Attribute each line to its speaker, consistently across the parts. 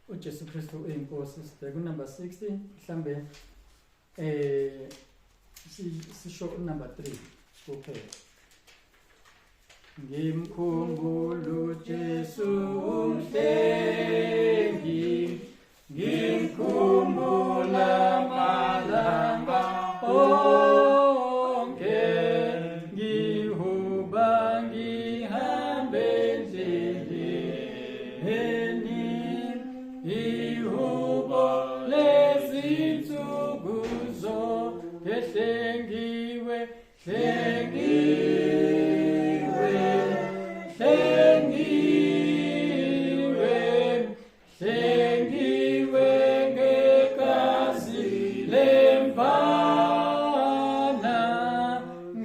Speaker 1: uJesu Kristu uyinkosi. Sibheke unumber 60 mhlambe sisho unumber 3 kuphela. Ngimkhumbula uJesu umhlengi, ngimkhumbula malanga onke, ngihuba ngihambe endleleni, ihubo lezinsuku zonke, hlengiwe, hlengiwe, hlengiwe, hlengiwe ngegazi lemvana,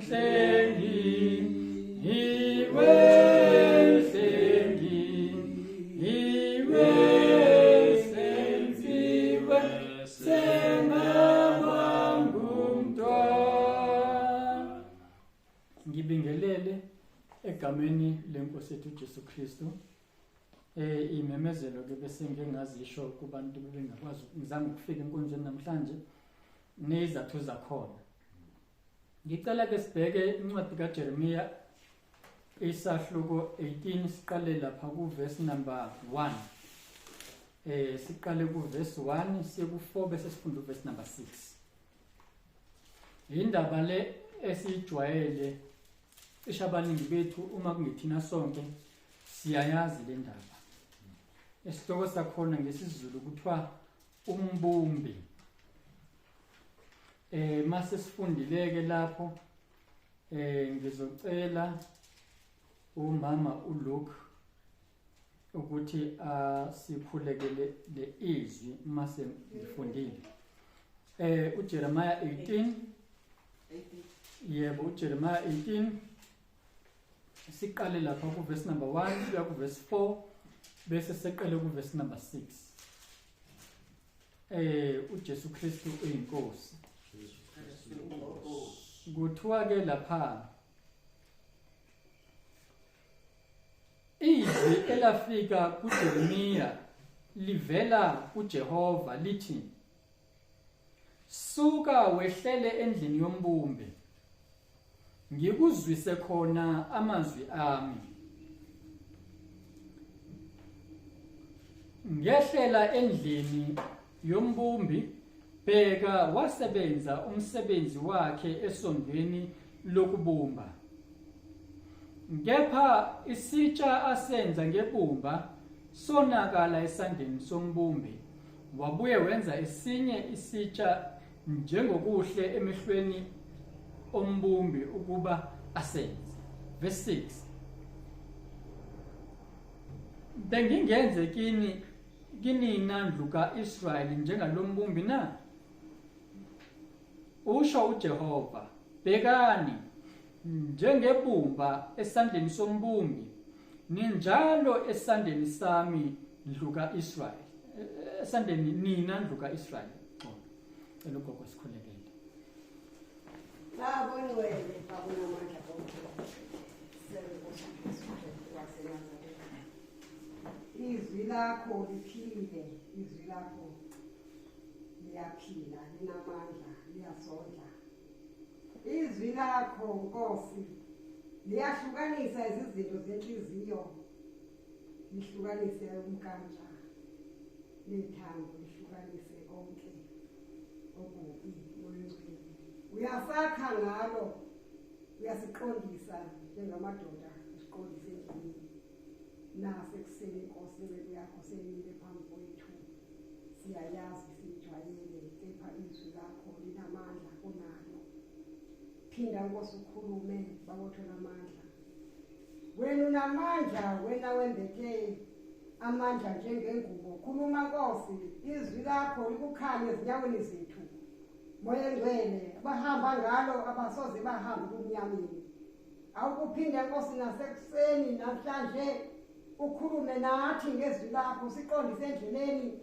Speaker 1: hlengiwe, hlengiwe, senziwe sengaba ngumntwana. Ngibingelele egameni lenkosi yethu uJesu Kristu. Imemezelo ke bese ngike ngazisho kubantu bengakwazi ngizama ukufika enkonzweni namhlanje nezathu zakhona. Ngicela ke sibheke incwadi kaJeremiya isahluko 18, siqale lapha ku verse number 1. Siqale ku verse 1 siye ku 4 bese sifunda u verse number 6. Indaba le esijwayele cishe abaningi bethu uma kungethina sonke siyayazi le ndaba. Isihloko sakhona ngesiZulu kuthiwa umbumbi. Mase sifundileke lapho ngizocela umama uLuke ukuthi asikhulekele le izwi mase ngifundile. uJeremiah 18, yebo, uJeremiah 18 siqale lapha ku verse number 1 kuya ku verse 4 bese seqele ku verse number 6. uJesu Kristu uyinkosi. Kuthiwa ke lapha izwi elafika kuJeremiya livela kuJehova lithi, suka wehlele endlini yombumbi, ngikuzwise khona amazwi ami. Ngehlela endlini yombumbi, bheka wasebenza umsebenzi wakhe esondweni lokubumba. Kepha isitsha asenza ngebumba sonakala esandleni sombumbi, wabuye wenza esinye isitsha njengokuhle emehlweni ombumbi ukuba asenze. Verse 6. Bengingenze kini kinina ndlu kaIsrayeli njengalombumbi na? Usho uJehova, bhekani, njengebumba esandleni sombumbi, ninjalo esandleni sami ndlu kaIsrayeli. Esandleni nina ndlu kaIsrayeli. Cela ugogo sikhulekele.
Speaker 2: Baba ongcwele, Baba onamandla konke. Siyabonga Jesu Kristu waseNazaretha. Izwi lakho liphilile, izwi lakho liyaphila, linamandla, liyasondla. Izwi lakho Nkosi liyahlukanisa izinto zenhliziyo, lihlukanise umkantsha nethambo, lihlukanise konke okubi oyingcwele. Uyasakha ngalo, uyasiqondisa njengamadoda, usiqondise endleleni. Nasekuseni Nkosi, inceku yakho seyimile phambi kwethu, siyayazi, siyijwayele, kepha izwi lakho linamandla kunalo. Phinda Nkosi ukhulume, bawothola amandla. Wena unamandla, wena wembethe amandla njengengubo. Khuluma Nkosi, izwi lakho likukhanye ezinyaweni zethu. Moya Engcwele, abahamba ngalo abasoze bahambe kumnyameni. Awukuphinde Nkosi nasekuseni namhlanje ukhulume nathi ngezwi lakho, siqondise endleleni,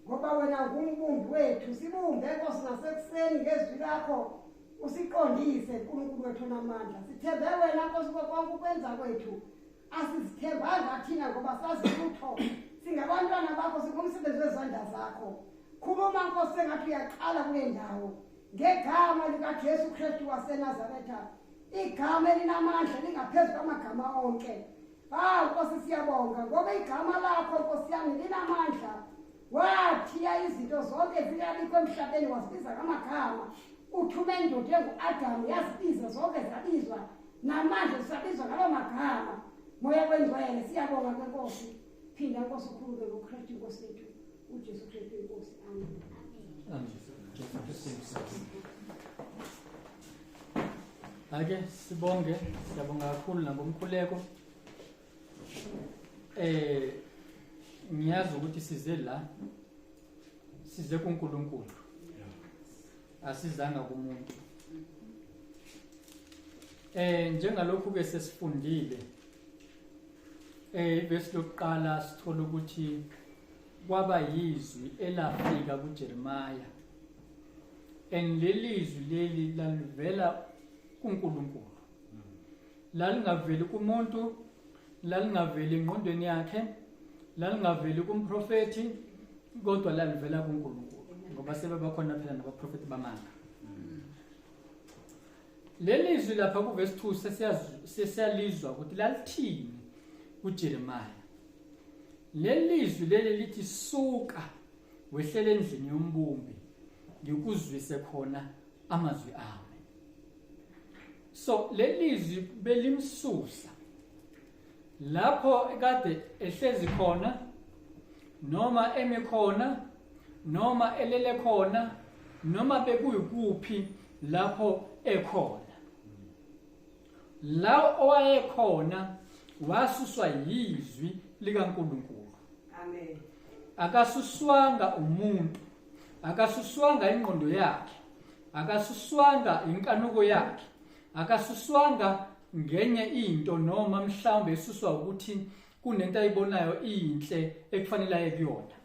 Speaker 2: ngoba wena ngumbumbi wethu. Sibumbe Nkosi nasekuseni ngezwi lakho, usiqondise uNkulunkulu wethu onamandla. Sithembe wena Nkosi konke ukwenza kwethu, asizithembanga thina ngoba sazi lutho. Singabantwana bakho, singumsebenzi. ngezandla zakho. Khuluma Nkosi sengathi uyaqala kule ndawo. Ngegama likaJesu Kristu waseNazaretha, igama elinamandla lingaphezu kwamagama onke. Ah Nkosi siyabonga ngoba igama lakho Nkosi yami linamandla. Wathiya izinto zonke zingabikho emhlabeni wazibiza ngamagama. Uthume indoda engu-Adamu yazibiza zonke zabizwa namanje zisabizwa ngalo magama. Moya wengcwele siyabonga ke Nkosi. Phinda Nkosi ukhulume ngoKristu Nkosi yethu uJesu Kristu inkosi. Amen.
Speaker 1: Amen. Jesu Kristu. Ake sibonge, siyabonga kakhulu nangomkhuleko. Ngiyazi ukuthi size la size kuNkulunkulu. Asizanga kumuntu. Njengalokhu ke sesifundile ivesi lokuqala sithola ukuthi kwaba yizwi elafika kuJeremiah. And leli zwi leli lalivela kuNkulunkulu. Lalingaveli kumuntu, lalingaveli engqondweni yakhe, lalingaveli kumprofeti, kodwa lalivela kuNkulunkulu ngoba sebebakhona phela nabaprofeti bamanga. Leli zwi lapha kuverse 2 sesiyalizwa ukuthi lalithini kuJeremiah. Leli zwi leli lithi suka wehlele endlini yombumbi ngikuzwise khona amazwi ami. So leli zwi belimsusa lapho kade ehlezi khona noma emi khona noma elele khona noma bekuyikuphi lapho ekhona. La owayekhona wasuswa yizwi likaNkulunkulu.
Speaker 2: Amen.
Speaker 1: Akasuswanga umuntu, akasuswanga ingqondo yakhe, akasuswanga inkanuko yakhe, akasuswanga ngenye into noma mhlawumbe esuswa ukuthi kunento ayibonayo inhle ekufanele aye kuyona.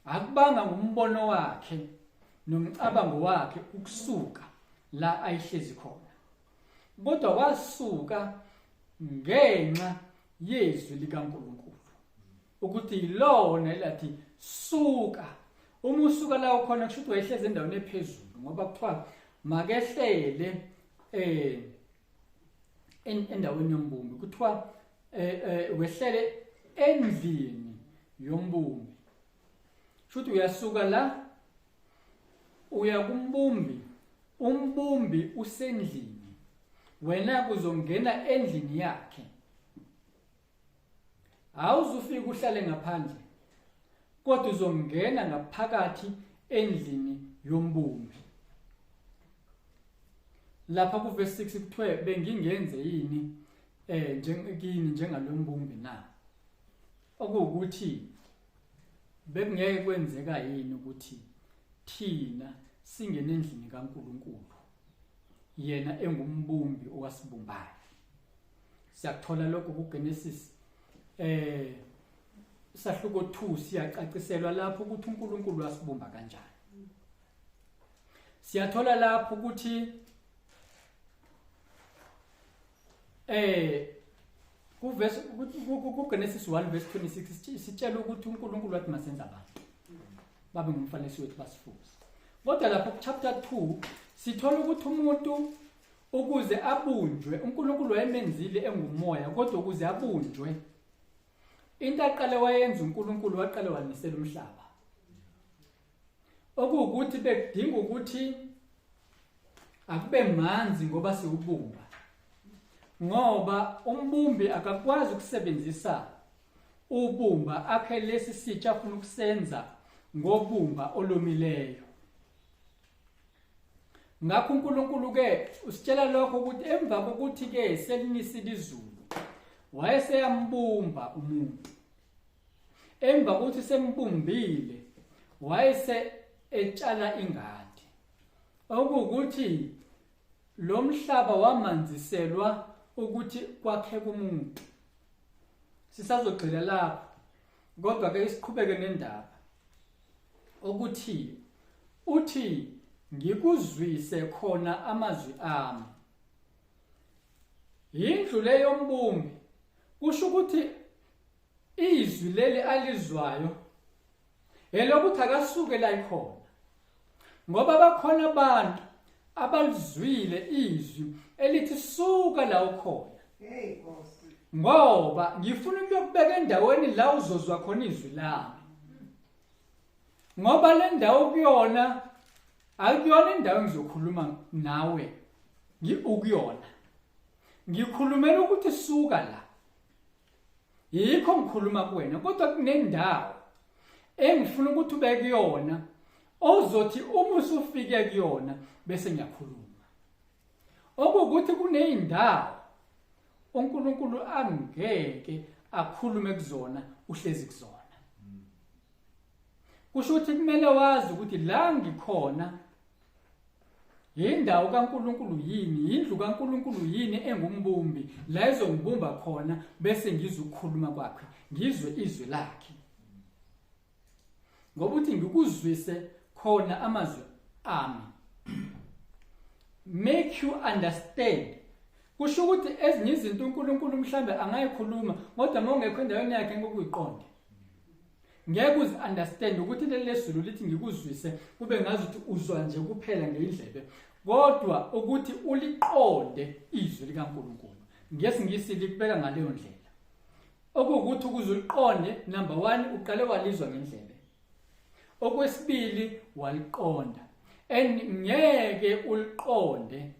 Speaker 1: Akubanga ngumbono wakhe nomcabango wakhe ukusuka la ayihlezi khona, kodwa wasuka ngenxa yezwi likaNkulunkulu ukuthi yilona elathi suka. Uma usuka la ukhona kusho ukuthi wayehlezi endaweni ephezulu, ngoba kuthiwa makehlele endaweni yombumbi, kuthiwa wehlele endlini yombumbi. Shuthi uyasuka la uya kumbumbi, umbumbi usendlini, wena kuzongena endlini yakhe. Awuzufika uhlale ngaphandle, kodwa uzongena ngaphakathi endlini yombumbi. Lapha kuverse 6 kuthiwe bengingenze yini kini njengalombumbi na? Okuwukuthi bekungeke kwenzeka yini ukuthi thina singene endlini kaNkulunkulu, yena engumbumbi owasibumbayo. Siyakuthola lokho kuGenesis sahluko 2, siyacaciselwa lapho ukuthi uNkulunkulu wasibumba kanjani. Siyathola lapho ukuthi kuverse kuGenesis 1 verse 26 sitshela ukuthi uNkulunkulu wathi masenze abantu babe ngumfanekiso wethu basifuze. Kodwa lapho ku chapter 2 sithola ukuthi umuntu ukuze abunjwe, uNkulunkulu wayemenzile engumoya, kodwa ukuze abunjwe into aqale wayenza uNkulunkulu waqale wanisela umhlaba. Okuwukuthi bekudinga ukuthi akube manzi ngoba siwubumba, ngoba umbumbi akakwazi ukusebenzisa ubumba akhe lesi sitsha afuna ukusenza ngobumba olomileyo. Ngakho uNkulunkulu ke usitshela lokho ukuthi emva kokuthi ke selinisile izulu wayeseyambumba umuntu. Emva kokuthi sembumbile wayese etshala ingadi, okuwukuthi lo mhlaba wamanziselwa ukuthi kwakheke umuntu. Sisazogxila lapho, kodwa ke isiqhubeke nendaba ukuthi uthi ngikuzwise khona amazwi ami. Yindlu le yombumbi, kusho ukuthi izwi leli alizwayo Elokuthi akasuke la ikhona. Ngoba bakhona abantu abalizwile izwi elithi suka la ukhona.
Speaker 2: Hey Nkosi.
Speaker 1: Ngoba ngifuna ukuyokubeka endaweni la uzozwa khona izwi lami. Ngoba le ndawo kuyona akuyona indawo engizokhuluma nawe ukuyona. Ngikhulumela ukuthi suka la. Yikho ngikhuluma kuwena kodwa kunendawo engifuna ukuthi ube kuyona ozothi uma usufike kuyona bese ngiyakhuluma. Okuwukuthi kuneyindawo uNkulunkulu angeke akhulume kuzona uhlezi kuzona. Kusho ukuthi kumele wazi ukuthi la ngikhona Yindawo kaNkulunkulu yini? Yindlu kaNkulunkulu yini engumbumbi la ezongibumba khona bese ngizwe ukukhuluma kwakhe, ngizwe izwi lakhe. Ngoba uthi ngikuzwise khona amazwi ami. Make you understand. Kusho ukuthi ezinye izinto uNkulunkulu mhlambe angayikhuluma kodwa uma ungekho endaweni yakhe ngeke uyiqonde. Ngeke uzi understand ukuthi leli lezulu lithi ngikuzwise kube ngazuthi uzwa nje kuphela ngeindlebe kodwa ukuthi uliqonde izwi likaNkulunkulu. NgesiNgisi likubeka ngaleyo ndlela. Okuwukuthi ukuze uliqonde number 1 uqale walizwa ngendlebe. Okwesibili waliqonda. And ngeke uliqonde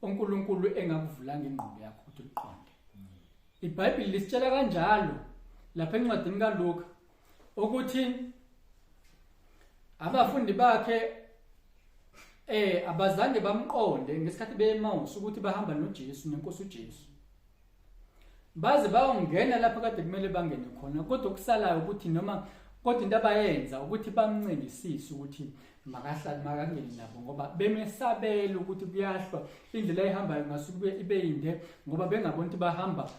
Speaker 1: uNkulunkulu engakuvulanga ingqondo yakho ukuthi uliqonde. IBhayibheli lisitshela kanjalo lapha encwadini kaLuka ukuthi abafundi bakhe abazange bamqonde ngesikhathi beyeMawusi ukuthi bahamba noJesu nenkosi uJesu. Baze bayongena lapho kade kumele bangene khona kodwa okusalayo ukuthi noma kodwa into abayenza ukuthi bamncengisise ukuthi makahlale makangene nabo ngoba bemesabela ukuthi kuyahlwa indlela ayihambayo ngasuke ibe yinde ngoba bengaboni ukuthi bahamba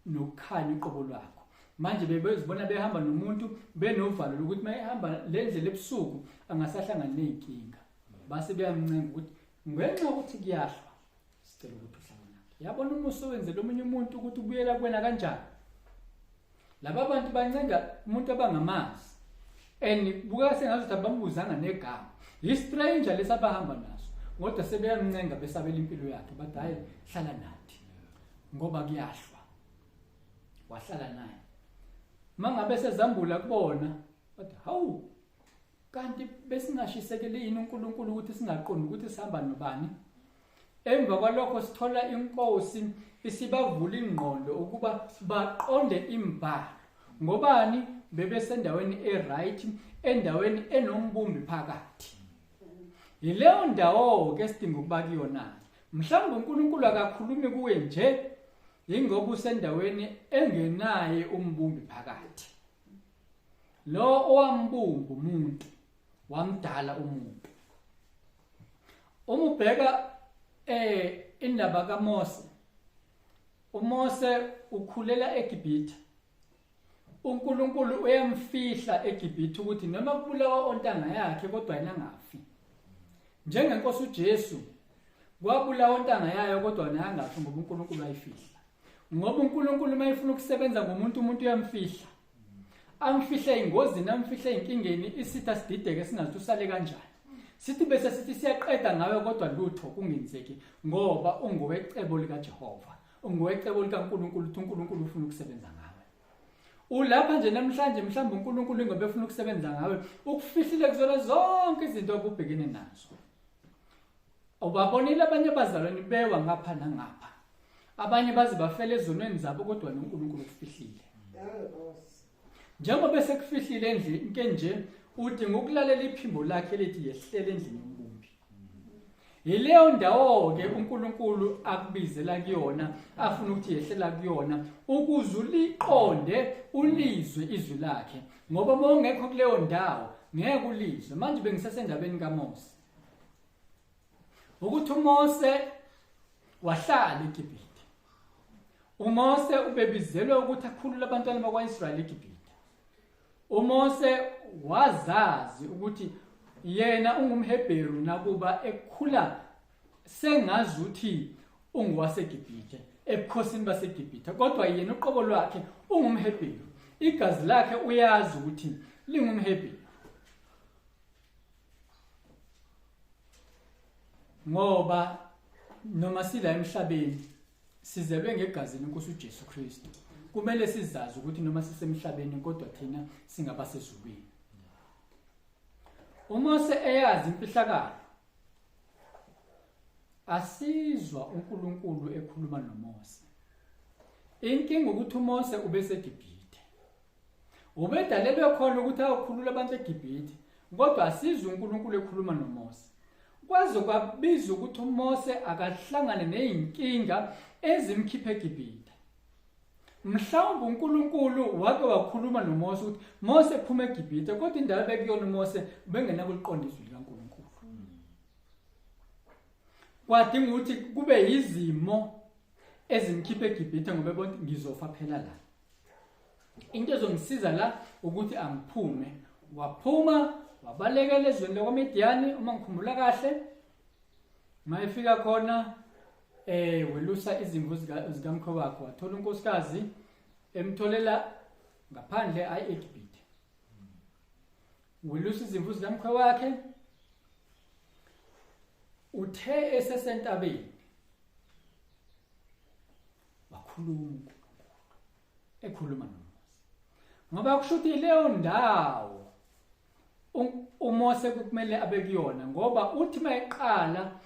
Speaker 1: nokukhanya uqobo lwakho manje bebezibona behamba nomuntu benovalo lokuthi uma ehamba le ndlela ebusuku angasahlangani ney'nkinga base beyamncenga ukuthi ngenxa yokuthi kuyahlwa sicela ukuthi uhlale nathi yabona umusa owenzela omunye umuntu ukuthi ubuyela kuwena kanjani laba bantu bancenga umuntu abangamazi and buka sengathi ukuthi abambuzanga negama yi-stranger lesi abahamba naso kodwa sebeyamncenga besabela impilo yakhe bathi hhayi hlala nathi ngoba kuyahlwa wahlala naye uma ngabe sezambula kubona bathi hawu kanti besingashisekeli yini uNkulunkulu ukuthi singaqondi ukuthi sihamba nobani Emva kwalokho sithola inkosi isibavula ingqondo ukuba baqonde imbhalo. Ngobani? Bebesendaweni e-right, endaweni enombumbi phakathi. Yileyo ndawo-ke esidinga ukuba kuyona. Mhlawumbe uNkulunkulu akakhulumi kuwe nje yingoba usendaweni engenaye umbumbi phakathi. Lo owambumba umuntu wamdala umuntu. Uma ubheka indaba kaMose, uMose ukhulela eGibhithe. uNkulunkulu uyamfihla eGibhithe ukuthi noma kubulawa ontanga yakhe kodwa yena angafi. Njengenkosi uJesu kwabulawa ontanga yayo kodwa yena angafi ngoba uNkulunkulu wayifihla. Ngoba uNkulunkulu uma efuna ukusebenza ngomuntu umuntu uyamfihla. Amfihle engozini, amfihle ezinkingeni, isitha sidideke singazi usale kanjani. Sithi bese sithi siyaqeda ngawe kodwa lutho kungenzeki ngoba ungowecebo likaJehova. Ungowecebo likaNkulunkulu uthi uNkulunkulu ufuna ukusebenza ngawe. Ulapha nje namhlanje mhlawumbe uNkulunkulu ingoba efuna ukusebenza ngawe ukufihlile kuzona zonke izinto obubhekene nazo. Ubabonile abanye abazalwane bewa ngapha nangapha. Abanye baze bafele ezonweni zabo kodwa noNkulunkulu ukufihlile. Njengoba esekufihlile endlini nje udinga ukulalela iphimbo lakhe elithi yehlele endlini yombumbi. Yileyo ndawo-ke uNkulunkulu akubizela kuyona afuna ukuthi yehlela kuyona ukuze uliqonde ulizwe izwi lakhe ngoba uma ungekho kuleyo ndawo ngeke ulizwe. Manje bengisesendabeni kaMose. Ukuthi uMose wahlala eGibhithe. UMose ubebizelwe ukuthi akhulule abantwana bakwa-Israyeli eGibhithe. UMose wazazi ukuthi yena ungumHebheru nakuba ekhula sengazuthi ungowaseGibhithe ebukhosini baseGibhithe kodwa yena uqobo lwakhe ungumHebheru. Igazi lakhe uyazi ukuthi lingumHebheru. Ngoba noma sila emhlabeni sizelwe ngegazi lenkosi uJesu Kristu. Kumele sizazi ukuthi noma sisemhlabeni kodwa thina singabasezulwini. UMose eyazi imfihlakalo asizwa uNkulunkulu ekhuluma noMose. Inkinga ukuthi uMose ubeseGibhithe. Ubedalelwe khona ukuthi ayokhulula abantu eGibhithe, kodwa asizwe uNkulunkulu ekhuluma noMose. Kwaze kwabiza ukuthi uMose akahlangane nezinkinga ezimkhipha eGibhithe. Mhlawumbe uNkulunkulu wake wakhuluma noMose ukuthi Mose phuma eGibhithe, kodwa indawo bekuyona uMose ubengenakuliqonda izwi likaNkulunkulu. Kwadinga ukuthi kube yizimo ezimkhipha eGibhithe ngoba ebona ngizofa phela la. Into ezongisiza la ukuthi angiphume. Waphuma wabalekela ezweni lakwaMidiyani uma ngikhumbula kahle. Mayefika khona welusa izimvu zikamkho wakhe wathola unkosikazi emtholela ngaphandle ayi eGibhithe. Welusa izimvu zikamkho wakhe uthe esesentabeni wakhuluma uNkulunkulu ekhuluma noMose ngoba kusho ukuthi leyo ndawo uMose kumele abe kuyona ngoba uthi mayeqala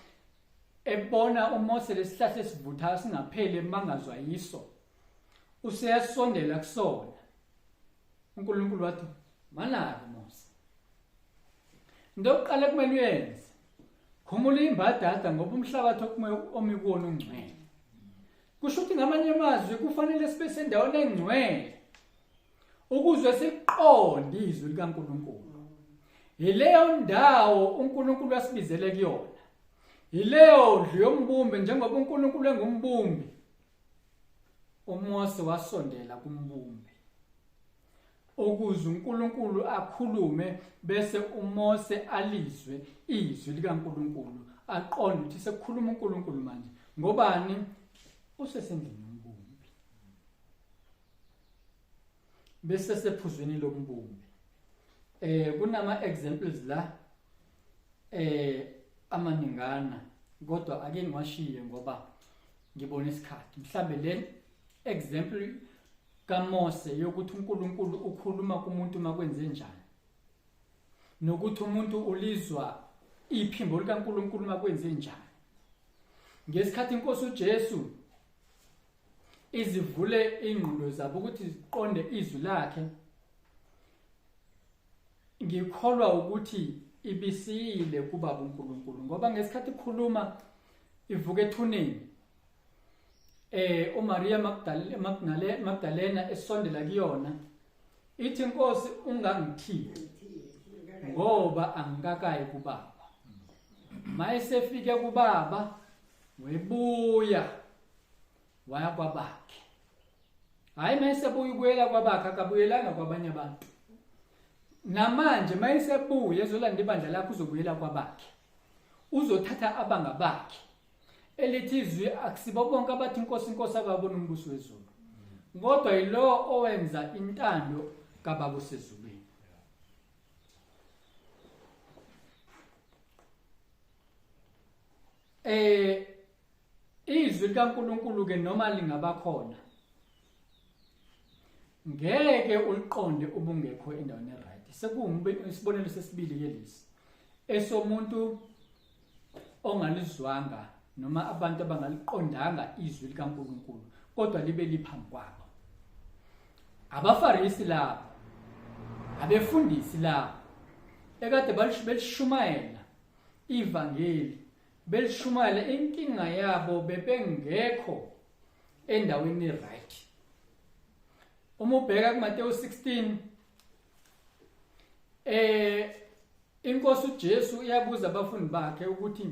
Speaker 1: ebona uMose lesihlahla esivuthayo singapheli emangazwa yiso useyasondela kusona uNkulunkulu wathi manake Mose into yokuqala kumele uyenze khumula imbadada ngoba umhlabathi omi kuwona ungcwele kusho ukuthi ngamanye amazwi kufanele sibe sendaweni engcwele ukuze siqonde izwi likaNkulunkulu. Yileyo ndawo uNkulunkulu asibizele kuyona. Yileyo ndlu yombumbi njengoba uNkulunkulu engumbumbi. UMose wasondela kumbumbi ukuze uNkulunkulu akhulume bese uMose alizwe izwi likaNkulunkulu aqonde ukuthi sekukhuluma uNkulunkulu manje ngobani usesendlini yombumbi bese sephuzwini lombumbi kunama examples la amaningana kodwa ake ngiwashiye ngoba ngibona isikhathi mhlambe le example kaMose yokuthi uNkulunkulu ukhuluma kumuntu makwenze njani nokuthi umuntu ulizwa iphimbo likaNkulunkulu makwenze njani ngesikhathi inkosi uJesu izivule ingqondo zabo ukuthi ziqonde izwi lakhe ngikholwa ukuthi ibisiyile kubaba uNkulunkulu ngoba ngesikhathi ikhuluma ivuka ethuneni uMaria Magdalena esondela kuyona ithi inkosi ungangithinti ngoba angikakayi kubaba mayesefike kubaba webuya waya kwabakhe hayi mayesebuya ubuyela kwabakhe akabuyelanga kwabanye abantu namanje mayesebuya ezolanda ibandla lakhe uzobuyela kwabakhe uzothatha abangabakhe elithi izwi akusibo bonke abathi inkosi inkosi ababona umbuso wezulu kodwa yilowo owenza intando kababa osezulwini. Izwi likaNkulunkulu ke noma lingaba khona ngeke uliqonde ubungekho endaweni eright. Sekuwumbe isibonelo sesibili ke lesi esomuntu ongalizwanga noma abantu abangaliqondanga izwi likaNkulunkulu kodwa libe liphambi kwabo. AbaFarisi labo, abefundisi labo ekade belishumayela ivangeli, belishumayela, inkinga yabo bebengekho endaweni right. Uma ubheka kuMateyu 16 inkosi uJesu iyabuza abafundi bakhe ukuthi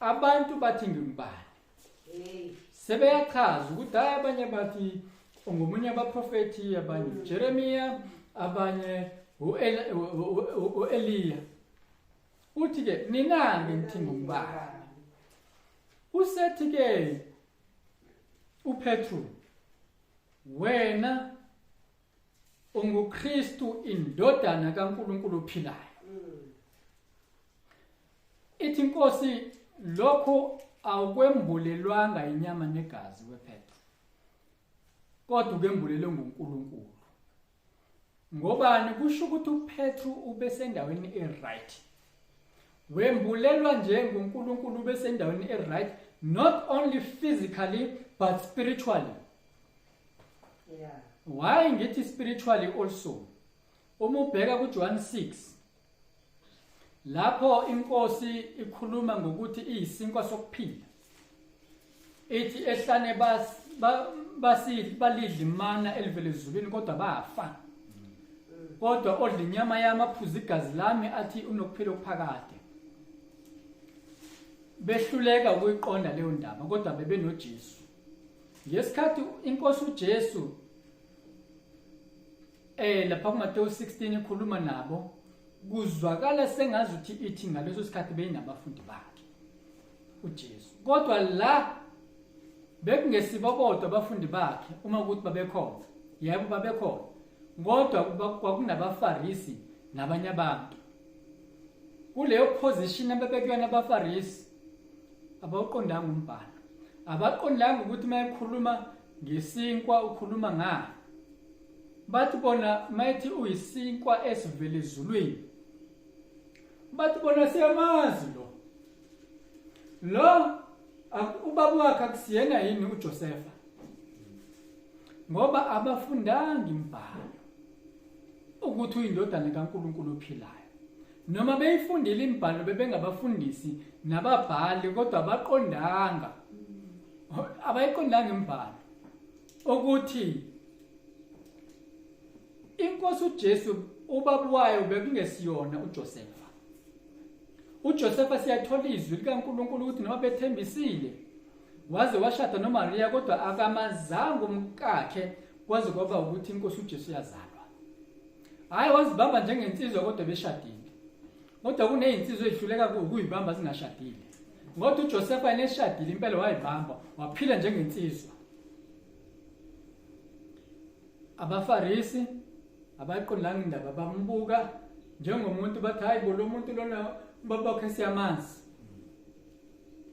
Speaker 1: abantu bathi ngingubani. Sebeyachaza ukuthi hayi abanye bathi ungomunye abaprofethi, abanye uJeremiya, abanye uEliya. Uthi ke nina ke nithi ngubani? Usethi ke uPetru wena unguKristu indodana kaNkulunkulu ophilayo. Ithi inkosi lokho awukwembulelwanga inyama negazi wePetro, kodwa ukembulelwe nguNkulunkulu. Ngobani? Kusho ukuthi uPetru ubesendaweni e-right. Wembulelwa nje nguNkulunkulu, ubesendaweni e-right, not only physically but spiritually. Why ngithi spiritually also? Uma ubheka kuJohn 6 lapho inkosi ikhuluma ngokuthi iyisinkwa sokuphila, ithi ehlane balidla imana elivele ezulwini kodwa bafa, kodwa odla inyama yami aphuza igazi lami athi unokuphila okuphakade. Behluleka ukuyiqonda leyo ndaba, kodwa bebenoJesu. Ngesikhathi inkosi uJesu lapha kuMateyu 16 ikhuluma nabo, kuzwakala sengazuthi ithi ngaleso sikhathi beyinabafundi bakhe uJesu, kodwa la bekungesibo bodwa abafundi bakhe. Uma ukuthi babekhona, yebo babekhona, kodwa kwakunabaFarisi nabanye abantu. Kuleyo position ababekuyona abaFarisi, abawuqondanga umbhalo, abaqondanga ukuthi uma ekhuluma ngesinkwa ukhuluma ngani. Bathi bona mayethi uyisinkwa esivele ezulwini, bathi bona siyamazi lo ubaba wakhe akusiyena yini uJosefa? Ngoba abafundanga imbhalo ukuthi uyindodana kaNkulunkulu ophilayo. Noma beyifundile imbhalo, bebengabafundisi nababhali, kodwa abaqondanga, abayiqondanga imbhalo ukuthi inkosi uJesu ubaba wayo bekungesiyona uJosefa. uJosefa siyathola izwi likaNkulunkulu ukuthi noma bethembisile waze washada noMaria, kodwa akamazanga umkakhe kwaze kwaba ukuthi inkosi uJesu yazalwa. Hayi, wazibamba njengensizwa kodwa beshadile. Kodwa kunezinsizwa ezihluleka ukuyibamba zingashadile. Kodwa uJosefa eneshadile impela wayibamba, waphila njengensizwa. AbaFarisi abayiqondanga indaba, bambuka njengomuntu bathi hayi bo, lo muntu lona ubaba wakhe siyamazi.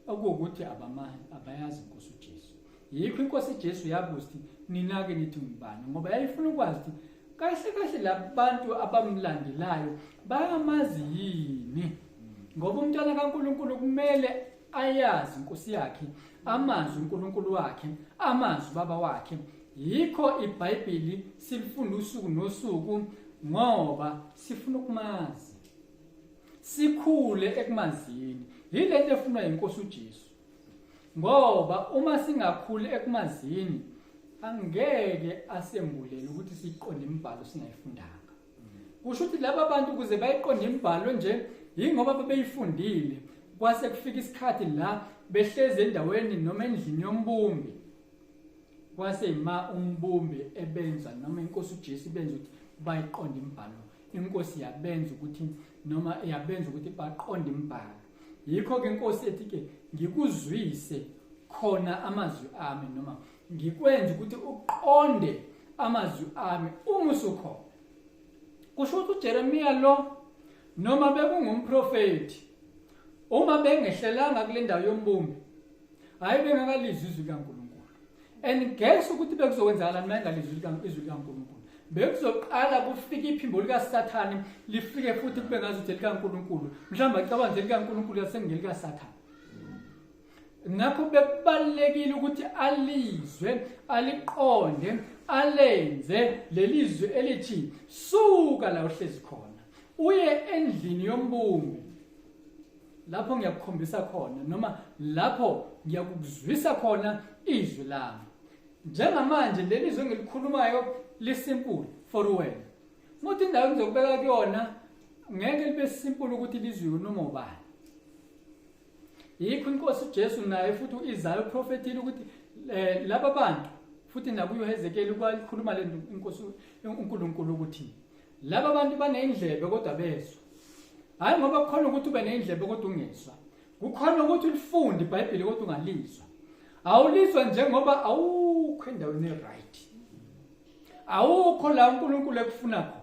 Speaker 1: Okuwukuthi abamazi, abayazi inkosi uJesu. Yikho inkosi uJesu yabuza ukuthi nina-ke nithi ngubani, ngoba yayifuna ukwazi ukuthi kahle kahle labantu abamlandelayo bayamazi yini, ngoba umntwana kaNkulunkulu kumele ayazi inkosi yakhe, amazi uNkulunkulu wakhe, amazi ubaba wakhe. Yikho iBhayibheli silifunda usuku nosuku, ngoba sifuna ukumazi, sikhule ekumazini. Yilento efunwa inkosi uJesu, ngoba uma singakhuli ekumazini angeke asembulele ukuthi siqonde imibhalo singayifundanga. Kusho ukuthi laba bantu ukuze bayiqonde imibhalo nje yingoba babeyifundile, kwase kufika isikhathi la behlezi endaweni noma endlini yombumbi, kwase ima umbumbi ebenza noma inkosi uJesu ibenza ukuthi bayiqonde imibhalo. Inkosi yabenza ukuthi noma yabenza ukuthi baqonde imibhalo. Yikho ke inkosi ethi ke ngikuzwise khona amazwi ami, noma ngikwenze ukuthi uqonde amazwi ami uma usukhona. Kusho ukuthi uJeremiya lo noma bekungumprofeti, uma bengehlelanga kule ndawo yombumbi, hayi bengakalizwi izwi likaNkulunkulu. And guess ukuthi bekuzokwenzakalani uma engalizwi izwi likaNkulunkulu? Bekuzoqala kufike iphimbo likaSathane, lifike futhi kube ngazuthi elikaNkulunkulu, mhlawumbe acabange elikaNkulunkulu yasengelikaSathane. Ngakho bekubalulekile ukuthi alizwe, aliqonde, alenze lelizwi elithi suka la uhlezi khona uye endlini yombumbi, lapho ngiyakukhombisa khona noma lapho ngiyakuzwisa khona izwi lami. Njengamanje leli zwi engilikhulumayo lisimple for wena, ngokuthi indawo engizokubeka kuyona ngeke libe simple ukuthi lizwiwe noma ubani. Yikho inkosi uJesu naye futhi uIsaya uprofethile ukuthi laba bantu, futhi nakuyo Hezekeli kwakhuluma le inkosi uNkulunkulu ukuthi laba bantu banendlebe kodwa bezwa. Hayi, ngoba kukhona ukuthi ube nendlebe kodwa ungezwa, kukhona ukuthi ulifunde iBhayibheli kodwa ungalizwa. Awulizwa njengoba awukho endaweni e-right. Awukho la uNkulunkulu ekufuna khona.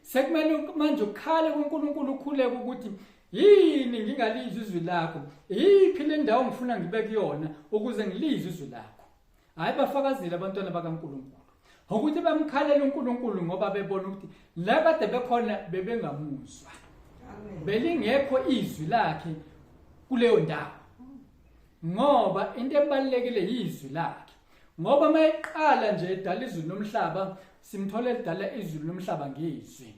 Speaker 1: Sekumele manje ukhale kuNkulunkulu, ukhuleke ukuthi yini ngingalizwa izwi lakho, iyiphi le ndawo ngifuna ngibe kuyona ukuze ngilizwe izwi lakho. Hayi, bafakazile abantwana bakaNkulunkulu ukuthi bamkhalela uNkulunkulu ngoba bebona ukuthi la kade bekhona bebengamuzwa, belingekho izwi lakhe kuleyo ndawo, ngoba into ebalulekile yizwi lakhe. Ngoba mayeqala nje edala izulu nomhlaba, simthola edala izulu nomhlaba ngezwi.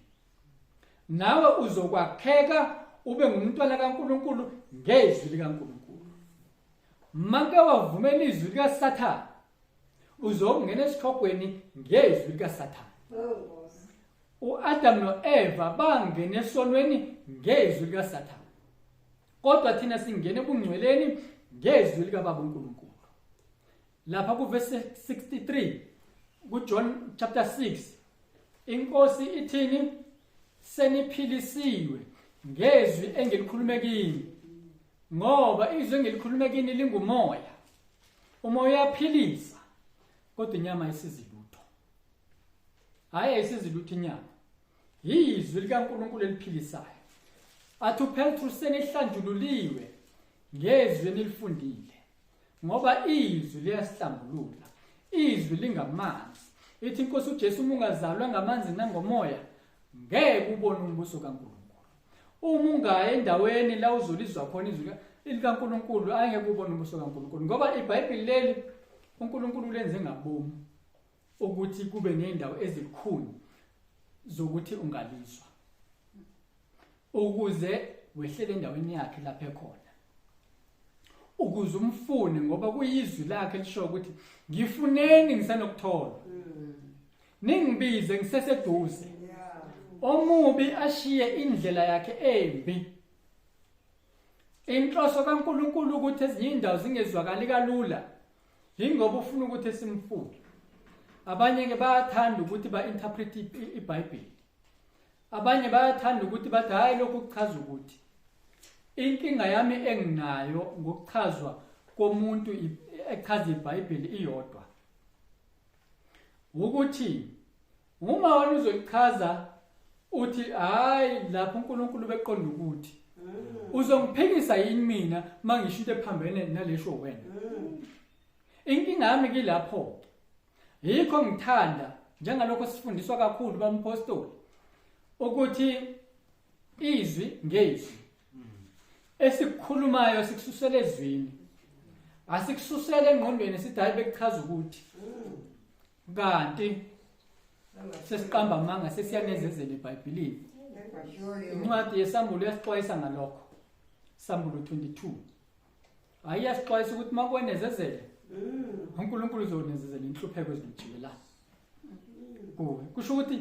Speaker 1: Nawe uzokwakheka ube ngumntwana kaNkulunkulu ngezwi likaNkulunkulu. Manke wavumela izwi likaSathane, uzongena esihogweni ngezwi likaSathane. U-Adam no-Eva bangena esonweni ngezwi likaSathane, kodwa thina singena ebungcweleni ngezwi likaBaba uNkulunkulu. Lapha kuvesi 63 kuJohn chapter 6, inkosi ithini? Seniphilisiwe ngezwi engilikhulume kini, ngoba izwi engilikhulume kini lingumoya. Umoya uyaphilisa, kodwa inyama ayisizi lutho. Hayi, ayisizi lutho inyama. Yizwi likaNkulunkulu eliphilisayo. Athi uPetru, senihlanjululiwe ngezwi enilifundile, ngoba izwi liyasihlambulula. Izwi lingamanzi. Ithi inkosi uJesu, uma ungazalwa ngamanzi nangomoya, ngeke ubone umbuso kaNkulunkulu. Uma ungaya endaweni la uzolizwa khona izwi likaNkulunkulu, angeke ubone umbuso kaNkulunkulu, ngoba iBhayibheli leli uNkulunkulu lenze ngabomu ukuthi kube nendawo ezikhuni zokuthi ungalizwa, ukuze wehlele endaweni yakhe lapha ekhona, ukuze umfune, ngoba kuyizwi lakhe lisho ukuthi ngifuneni ngisanokuthola, ningibize ngiseseduze. Omubi ashiye indlela yakhe embi. Inhloso kaNkulunkulu ukuthi ezinye indawo zingezwakali kalula yingoba ufuna ukuthi simfune. Abanye ke bayathanda ukuthi ba-interpret iBhayibheli, abanye bayathanda ukuthi bathi hayi, lokhu kuchaza ukuthi. Inkinga yami enginayo ngokuchazwa komuntu echaza iBhayibheli iyodwa, ukuthi uma wena uzolichaza uthi hayi, lapho uNkulunkulu beqonda ukuthi, uzongiphikisa yini mina mangisho into ephambene nalesho wena? Inkinga yami kilapho. Yikho ngithanda njengalokho sifundiswa kakhulu bampostoli ukuthi izwi ngezwi, esikukhulumayo sikususela ezwini, asikususele engqondweni sithi hayi, bekuchaza ukuthi, kanti sesiqamba amanga, sesiyanezezela eBhayibhelini. Incwadi yeSambulo iyasixwayisa ngalokho. Sambulo 22 hayi, iyasixwayisa ukuthi makwenezezela, uNkulunkulu uzonezezela inhlupheko ezilotshiwe la kuwe. Kusho ukuthi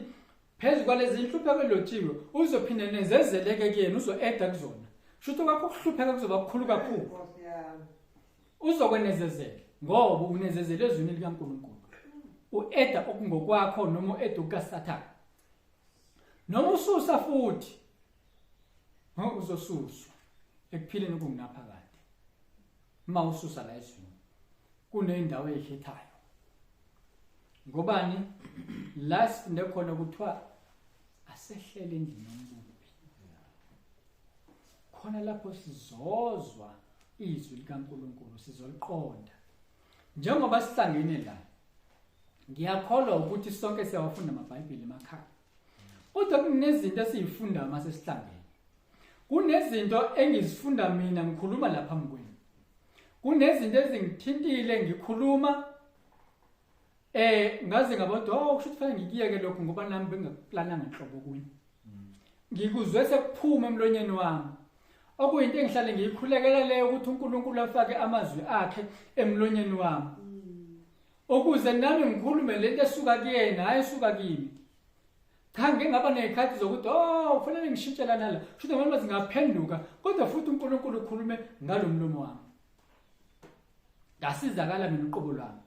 Speaker 1: phezu kwalezi inhlupheko elotshiwe uzophinda nezezeleke kuyena, uzo-eda kuzona. Kusho ukuthi kwakho ukuhlupheka kuzoba kukhulu kakhulu, uzokwenezezela ngoba unezezela ezwini likaNkulunkulu. U-eda okungokwakho noma u-eda okukaSathane, noma ususa futhi, uzosuswa ekuphileni okungunaphakade uma ususa la ezwini. Kuney'ndawo ey'khethayo. Ngobani la sifunde khona kuthiwa asehlele endlini yombumbi, khona lapho sizozwa izwi likaNkulunkulu, sizoliqonda. Njengoba sihlangene la, ngiyakholwa ukuthi sonke siyawafunda amaBhayibheli emakhaya, kodwa kunezinto esiyifundayo uma sesihlangene. Kunezinto engizifunda mina ngikhuluma lapha phambi, kunezinto ezingithintile ngikhuluma, ngaze ngabona, oh, kusho ukuthi fanele ngikuyeke lokho, ngoba nami bengakuplananga nhlobo kunye. Ngikuzwe sekuphuma emlonyeni wami, okuyinto engihlale ngiyikhulekela leyo, ukuthi uNkulunkulu afake amazwi akhe emlonyeni wami ukuze nami ngikhulume lento esuka kuyena, hayi esuka kimi. Cha, ngike ngaba ney'khathi zokuthi, oh, kufanele ngishintshe la nala, kusho ukuthi noma ngingaphenduka, kodwa futhi uNkulunkulu ukhulume ngalo mlomo wami, ngasizakala mina uqobo lwami.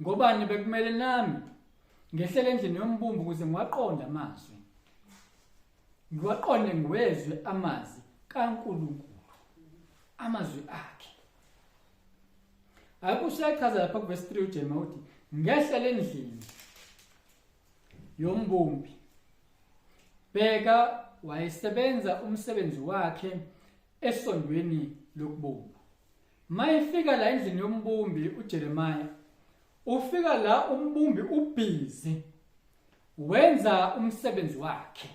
Speaker 1: Ngobani bekumele nami ngehlele endlini yombumbi ukuze ngiwaqonde amazwi, ngiwaqonde, ngiwezwe amazwi kaNkulunkulu, amazwi akhe. Hayi, useyachaza lapha kuvesi 3 uJeremiya, uthi ngehlele endlini. yombumbi. Bheka, wayesebenza umsebenzi wakhe esondweni lokubumba. Mayefika la endlini yombumbi uJeremiya, ufika la umbumbi ubhizi wenza umsebenzi wakhe.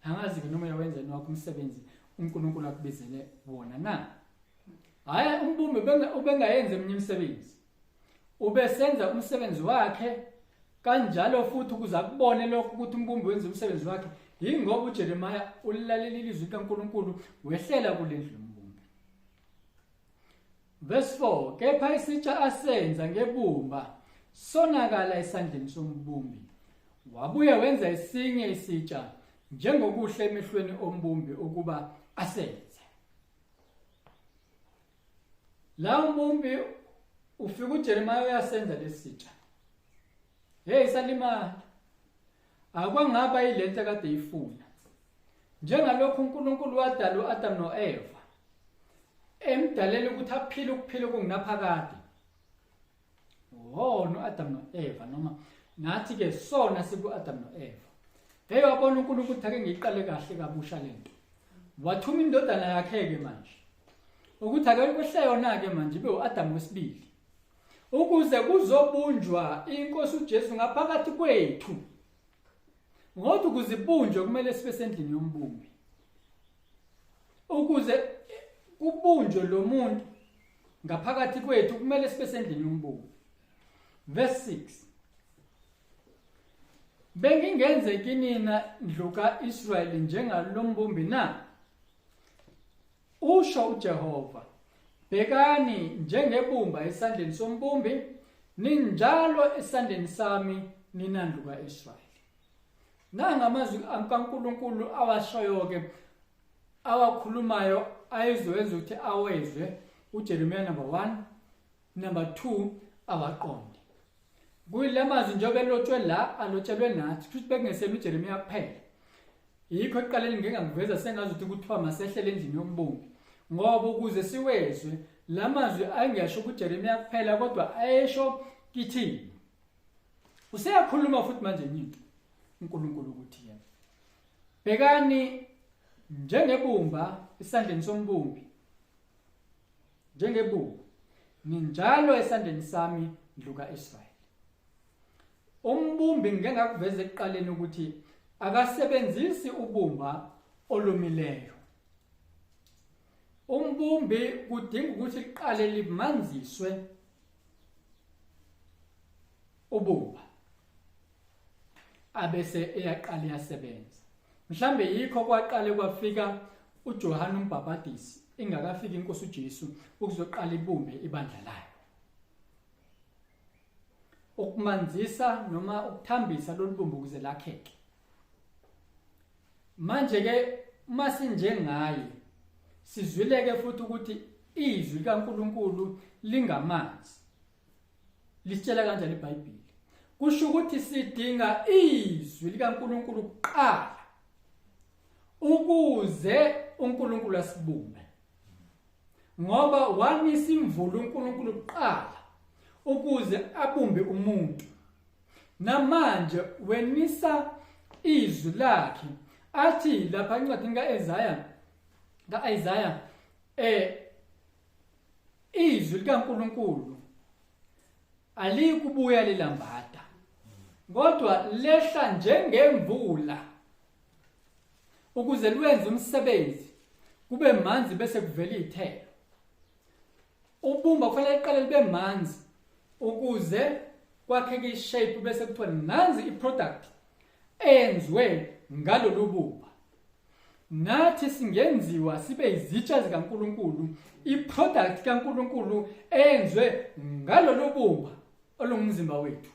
Speaker 1: Angazi ke noma uyawenza yini wakho umsebenzi uNkulunkulu akubizele wona na. Hhayi, umbumbi ubengayenzi eminye imisebenzi, ubesenza umsebenzi wakhe kanjalo futhi ukuze akubone lokho ukuthi umbumbi wenza umsebenzi wakhe. Yingoba uJeremiya ulilalele ilizwi likaNkulunkulu, wehlela kule ndlu yombumbi. Verse 4, kepha isitsha asenza ngebumba sonakala esandleni sombumbi, wabuye wenza esinye isitsha njengokuhle emehlweni ombumbi ukuba asenze. La umbumbi ufika uJeremiya uyasenza lesitsha. Hey, salimala. Akwangaba yilento kade ifuna. Njengalokhu uNkulunkulu wadala uAdam noEva, emdalela ukuthi aphile ukuphila okungunaphakade. Wona uAdam noEva, noma nathi ke sona siku-Adam noEva. Hey, wabona uNkulunkulu ukuthi ake ngiyiqale kahle kabusha lento. Wathuma indodana yakhe ke manje ukuthi ake kwehle yona ke manje ibe uAdam wesibili, ukuze kuzobunjwa inkosi uJesu ngaphakathi kwethu. Ngoba ukuze ibunjwe kumele sibe sendlini yombumbi. Ukuze kubunjwe lo muntu ngaphakathi kwethu kumele sibe sendlini yombumbi. Verse 6, bengingenze kinina ndlu kaIsrayeli njengalombumbi na? Usho uJehova. Bhekani, njengebumba esandleni sombumbi, ninjalo esandleni sami nina ndlu kaIsrayeli. Nanga amazwi kaNkulunkulu awashoyo ke, awakhulumayo, ayezowenza ukuthi awezwe uJeremiya, number 1, number 2, awaqonde. Kuyile mazwi njengoba elotshwe la, alotshelwe nathi, futhi bekungesena uJeremiya kuphela. Yikho ekuqaleni ngike ngakuveza sengazi ukuthi kuthiwa masehlele endlini yombumbi, ngoba ukuze siwezwe la mazwi ayengeyasho kuJeremiya kuphela, kodwa ayesho kithini. Useyakhuluma futhi manje enye into uNkulunkulu ukuthi yena, bhekani, njengebumba esandleni sombumbi, njengebumba ninjalo esandleni sami ndlu kaIsrayeli. Umbumbi ngike ngakuveza ekuqaleni ukuthi akasebenzisi ubumba olumileyo. Umbumbi kudinga ukuthi liqale limanziswe ubumba, abese eyaqala iyasebenza. Mhlambe yikho kwaqale kwafika uJohane uMbhabhadisi ingakafiki inkosi uJesu ukuzoqala ibumbe ibandla layo. Ukumanzisa noma ukuthambisa lolu bumba ukuze lakheke. Manje ke uma sinjengaye, sizwileke futhi ukuthi izwi likaNkulunkulu lingamanzi. Lisitshela kanjani iBhayibheli? Kusho ukuthi sidinga izwi likaNkulunkulu kuqala ukuze uNkulunkulu asibumbe, ngoba wanisa imvula uNkulunkulu kuqala ukuze abumbe umuntu. Namanje wenisa izwi lakhe, athi lapha encwadini kaIsaya, kaIsaya, izwi likaNkulunkulu alikubuya lilambada, kodwa lehla njengemvula ukuze lwenze umsebenzi, kube manzi bese kuvela izithelo. Ubumba kufanele liqale libe manzi ukuze kwakheke ishape, bese kuthiwa nanzi iproduct eyenziwe ngalolu bumba. Nathi singenziwa sibe izitsha zikaNkulunkulu, iproduct kaNkulunkulu eyenziwe ngalolu bumba olungumzimba wethu.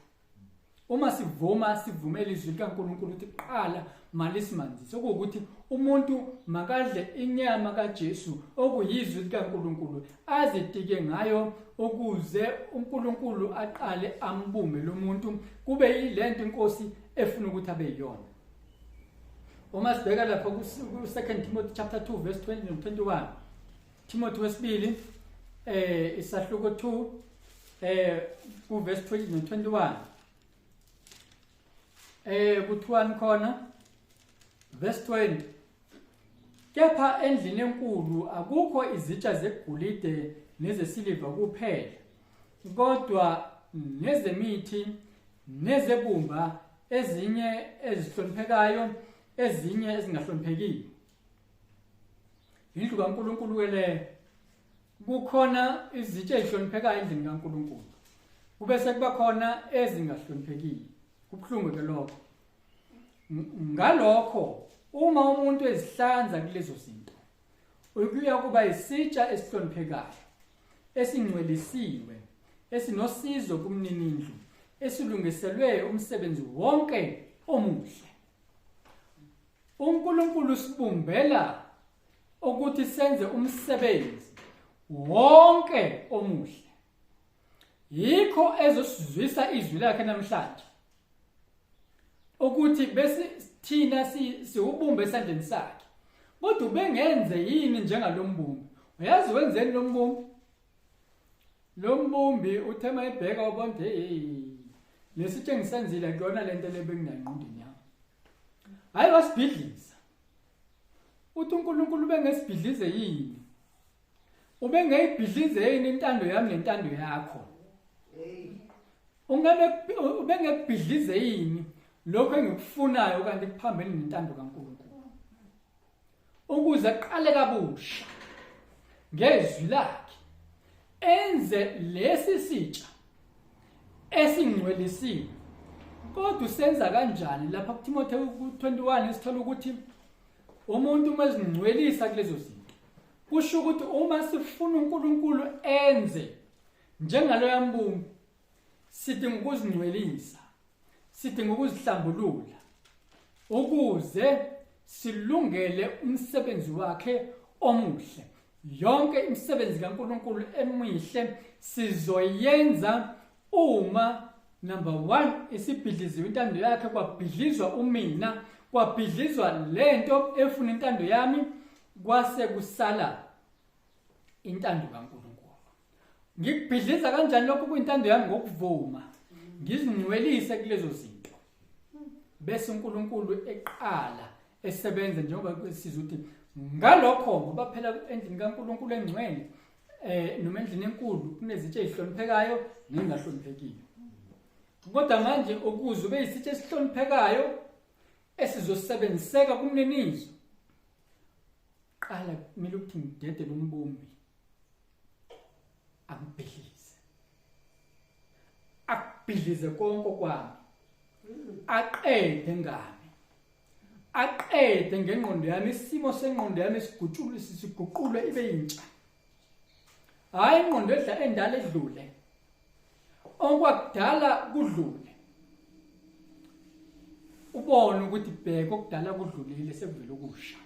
Speaker 1: Uma sivuma, sivumela izwi likaNkulunkulu ukuthi qala malisimanzise, okuwukuthi umuntu makadle inyama kaJesu okuyizwi likaNkulunkulu, azitike ngayo ukuze uNkulunkulu aqale ambumbe lo muntu kube yilento inkosi efuna ukuthi abe yiyona. Uma sibheka lapha ku-2 Timothy chapter 2 verse 20 no 21, Timothy wesibili isahluko 2 ku verse 20 no 21. Kuthiwani khona? Verse 20. Kepha endlini enkulu akukho izitsha zegolide nezesiliva kuphela, kodwa nezemithi nezebumba, ezinye ezihloniphekayo, ezinye ezingahloniphekile. Indlu kaNkulunkulu ke leyo. Kukhona izitsha ezihloniphekayo endlini kaNkulunkulu. Kube sekuba khona ezingahloniphekile. Kubuhlungu ke lokho. Ngalokho uma umuntu ezihlanza kulezo zinto, ukuya kuba isitsha esihloniphekayo, esingcwelisiwe, esinosizo kumninindlu, esilungiselwe umsebenzi wonke omuhle. UNkulunkulu sibumbela ukuthi senze umsebenzi wonke omuhle. Yikho ezosizwisa izwi lakhe namhlanje. Ukuthi bese thina siwubumbe esandleni sakhe. Kodwa ubengenze yini njengalombumbi? Uyazi wenzeni lombumbi? Lombumbi uthe mayebheka wabona hey lesitshe engisenzile kuyona lento le benginayo engqondweni yami. Hayi wasibhidliza. Uthi uNkulunkulu ubengesibhidlize yini? Ubengeyibhidlize yini intando yami nentando yakho? Ungabe ubengekubhidlize yini lokho engikufunayo kanti kuphambene nentando kaNkulunkulu? Ukuze aqale kabusha ngezwi lakhe enze lesi sitsha esingcwelisiwe. Kodwa usenza kanjani? Lapha kuTimothewu 21 sithola ukuthi umuntu uma ezingcwelisa kulezo zinto, kusho ukuthi uma sifuna uNkulunkulu enze njengaloya mbumbi, sidinga ukuzingcwelisa, sidinga ukuzihlambulula ukuze silungele umsebenzi wakhe omuhle. Yonke imisebenzi kaNkulunkulu emihle sizoyenza uma number 1 isibhidliziwe intando yakhe, kwabhidlizwa umina, kwabhidlizwa lento efuna intando yami, kwase kusala intando kaNkulunkulu. Ngikubhidliza kanjani lokho kuyintando yami? Ngokuvuma ngizingcwelise kulezo zinto, bese uNkulunkulu eqala esebenza, njengoba sizwa ukuthi ngalokho, ngoba phela endlini kaNkulunkulu engcwele noma endlini enkulu kunezitsha ezihloniphekayo nezingahloniphekile. Kodwa manje ukuze ube isitsha esihloniphekayo esizosebenziseka kumninizo, qala kumele ukuthi ngidedele umbumbi angibhidlize, akubhidlize konke kwami, aqede ngami, aqede ngengqondo yami, isimo sengqondo yami siguqulwe, siguqulwe ibe yintsha. Hayi ingqondo edla endala edlule, okwakudala kudlule. Ubone ukuthi bheka okudala kudlulile, sekuvela okusha,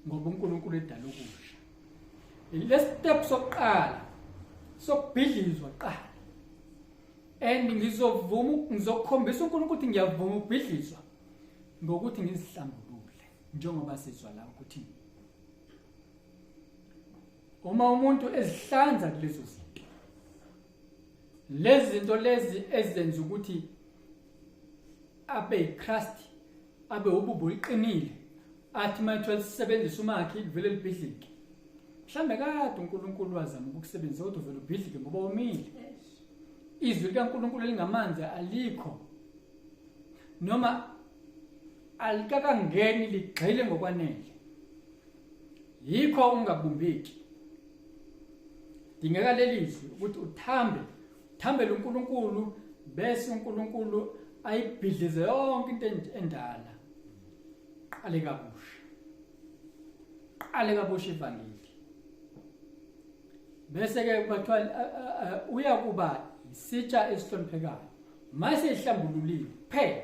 Speaker 1: ngoba uNkulunkulu edala okusha. Le step sokuqala sokubhidlizwa qala, and ngizovuma, ngizokukhombisa uNkulunkulu ukuthi ngiyavuma ukubhidlizwa ngokuthi ngizihlambulule, njengoba sizwa la ukuthi uma umuntu ezihlanza kulezo zinto, lezi zinto lezi ezenza ukuthi abe yiChrist, abe ububo liqinile, athi mayithiwa lisebenzisa umakhi livele libhidlike. Mhlambe kade uNkulunkulu wazama ukukusebenzisa kodwa uvele ubhidlike ngoba womile. Izwi likaNkulunkulu elingamanzi alikho, noma alikakangeni ligxile ngokwanele, yikho ungabumbeki. Dingeka lelizwi ukuthi uthambe, uthambele uNkulunkulu, bese uNkulunkulu ayibhidlize yonke into endala, qale kabusha, qale kabusha ivangeli. Bese ke bathiwa uyakuba isitsha esihloniphekayo mase ihlambululile kuphela.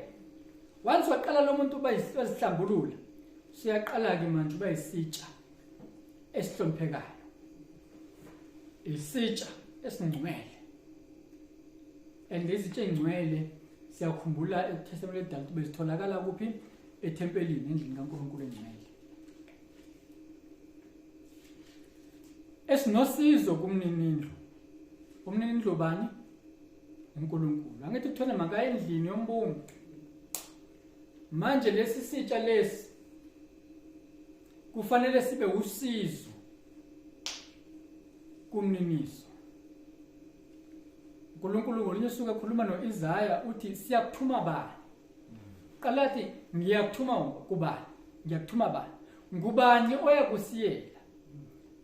Speaker 1: Once waqala lo muntu uba isihlambulula, siyaqala ke manje uba isitsha esihloniphekayo, isitsha esingcwele. And izitsha engcwele siyakhumbula eTestamente elidala ukuthi bezitholakala kuphi? Ethempelini, endlini kaNkulunkulu engcwele. Esinosizo kumninindlu. Umninindlu bani? uNkulunkulu. Angithi kuthiwa makaye endlini yombumbi. Manje lesi sitsha lesi kufanele sibe usizo kumniniso. uNkulunkulu ngolunye usuku ekhuluma no-Isaya uthi siyakuthuma bani? Qala athi ngiyakuthuma kubani? Ngiyakuthuma bani? Ngubani oyakusiyela?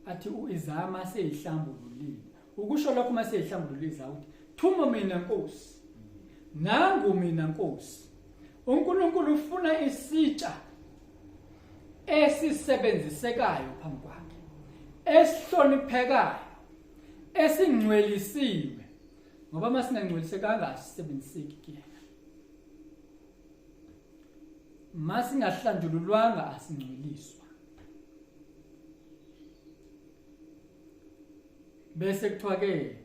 Speaker 1: Athi u-Isaya mase eyihlambululile. Ukusho lokho mase eyihlambululile Isaya uthi thuma mina Nkosi. Nangu mina Nkosi. uNkulunkulu ufuna isitsha esisebenzisekayo phambi kwakhe, esihloniphekayo, esingcwelisiwe, ngoba uma singangcwelisekanga asisebenziseki kuyena. Masingahlanjululwanga asingcweliswa. Bese kuthiwa ke